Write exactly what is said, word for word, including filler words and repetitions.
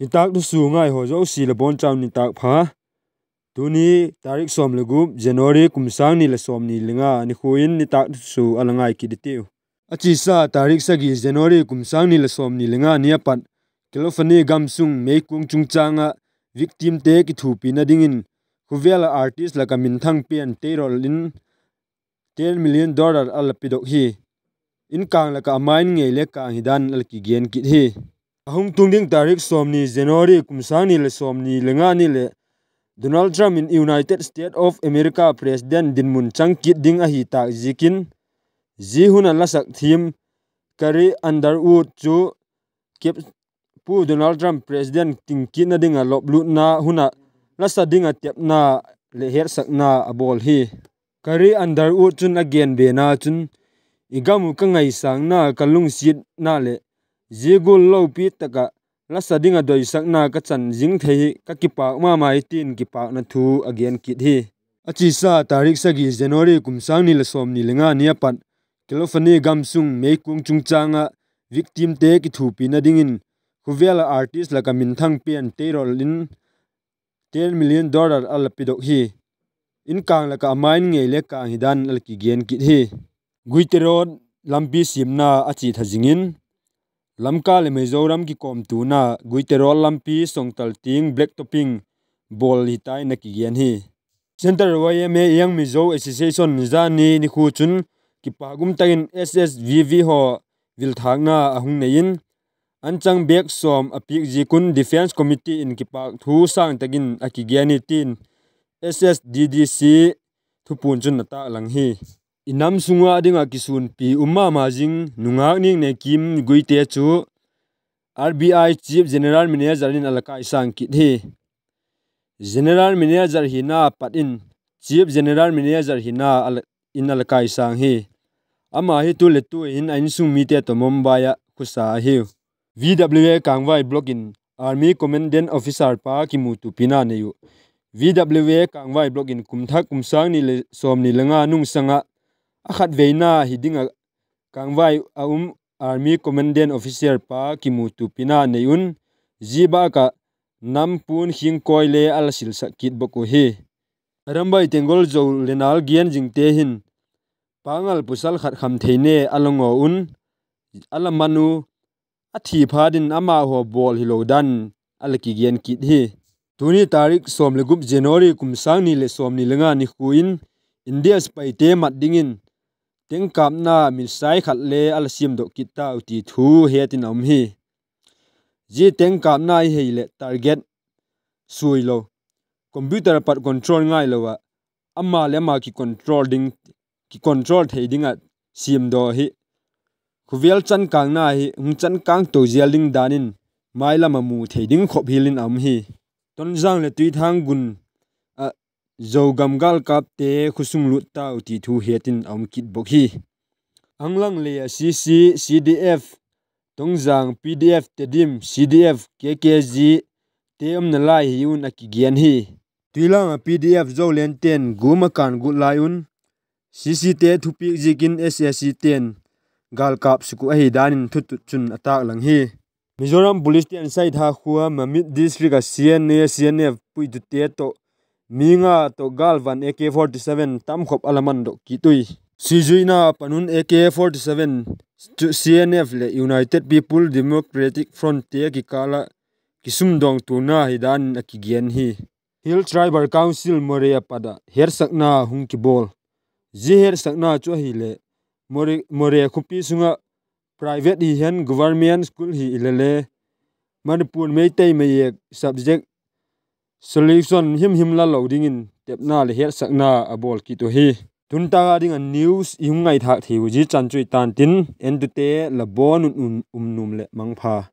Nitâk thusua ngai haw zosia le bawn chau nitâk pha. Tuni tarik sawm le gup January kum sâng ni leh sawmni le nga nikhua in nitâk thusua a la ngai kit i tiu. A chiasa tarik sagi January kum sâng ni leh sawmni le nga ni a pat California gam sung meikuang chungchâng ah victimte kithuapina dingin khawvel ah artist lak ah minthang pen Taylor in ten million dollar a la pedok hi. In kâng lak ah a mai in ngei le kâng hi dan a la kigen kit hi. A hung tung ding tarik sawmni January kum sâng ni leh sawmni le nga ni leh Donald Trump in United States of America President dinmun chang kit ding ahi tâk ziakin, zia hun ah lasak thiam Carrie Underwood chu kep, Pu Donald Trump President ting kitna ding ah loplutna hun ah lasa ding ah tepna leh hetsakna a bawl hi. Carrie Underwood chun a gen bena chun, I gam uh ka ngaisângna, ka lungsiatna leh zia gual lopi tak ah lasa ding ah doisakna ka chan zing thei hi ka kipâk ma ma hi, tin kipâkna thu a gen kit hi. A chiasa tarik sagi January kum sâng ni leh sawmni le nga ni a pat California gam sung meikuang chungchâng ah victimte kithuapina dingin khawvel ah artist lak ah minthang pen Taylor in ten million dollar a la pedok hi. In kâng lak ah a mai in ngei le kâng hi dan a la kigen kit hi. Guite Road lampi siamna a chia tha zing in, Lamka leh Mizoram kikawmtuana Guite Road lampi songtal tiang black topping bawl hi tai in a kigen hi. Central Y M A Young Mizo Association zani nikhua chun kipâk um tak in S S V V haw vilthâkna a hung nei in, anchang bêk sawm a piak ziak un Defence Committee in kipâk thu sâng tak in a kigen hi tin S S D D C thupuan chun a tâklang hi. I nam sung â ding ah kisûnpi um ma ma zing nungâk Niangnekim Guite chu R B I Chief General Manager in a la kaisâng kit hi. General Manager hina pat in Chief General Manager hina a la, in a la kaisâng hi. Ama hi tu leh tu hin a insung mite tawh Mumbai ah khuasa ahiu. V W A Kangvai Block in Army Commandant Officer pa kimutuapina nei uh. V W A Kangvai Block in kum thak kum sâng ni leh sawmni le nga nungsang ah a khatveina hi ding ah Kangvai a um Army Commandant Officer pa kimutuapina nei un, zia bâk ah nam puan khingkawi le a la silsak kit bawk uh hi. Arambai Tenggol Zo le nal gen zingte hin pangal pasal khat khamtheina a la ngaw un, a la man u, a thi phat in ama haw bawl hilo dan a la kigen kit hi. Tuni tarik sawm le gup January kum sâng ni leh sawmni le nga nikhua in India sipaite mat dingin tank kâpna missile khat le a la siamdok kit tau ti thu het in a um hi. Zia tank kâpna hi leh target suai lo, computer apat control ngailo ah, ama leh ama kicontrol ding, kicontrol thei ding ah siamdaw hi. Khawvel chankângna hi hung chankâng to zel ding dan in mailam ah mu thei ding khop hial in a um hi. Tonzang leh Tuithang gun ah Zogam gâlkâpte khawsung lut tau ti thu het in a um kit bawk hi. Anglang lei ah C C, C D F, Tonzang P D F, Tedim C D F, K K G te umna lai hi un a kigen hi. Tuilang ah P D F Zolandte'n gum a kân gut lai un, C Cte thupiak ziakin S A Cte'n gâlkâp suk uh ahi dan in thutut chun a tâklang hi. Mizoram Policete'n Saitha khua Mamit District ah C N A, C N F puitute tawh mi nga tawh gâlvan A K forty seven tamkhop a la mandok kit ui. Sizuina a pan un A K forty seven chu C N F leh United People Democratic Frontte kikâl ah kisumdawngtuana hi dan in a kigen hi. Hill Tribal Council Moreh a pat ah hetsakna hung kibawl. Zia hetsakna chu ahileh Moreh, Moreh khawpi sung ah private hi hen government school hi i le le Manipur Meitei Mayek subject selection himhim la lo dingin tepna leh hetsakna a bawl kit uh hi. Tun ta ding a news i hung ngaithâk thei uh zia chan chu i tan tin, entute la bawn un um nuam leh mangpha.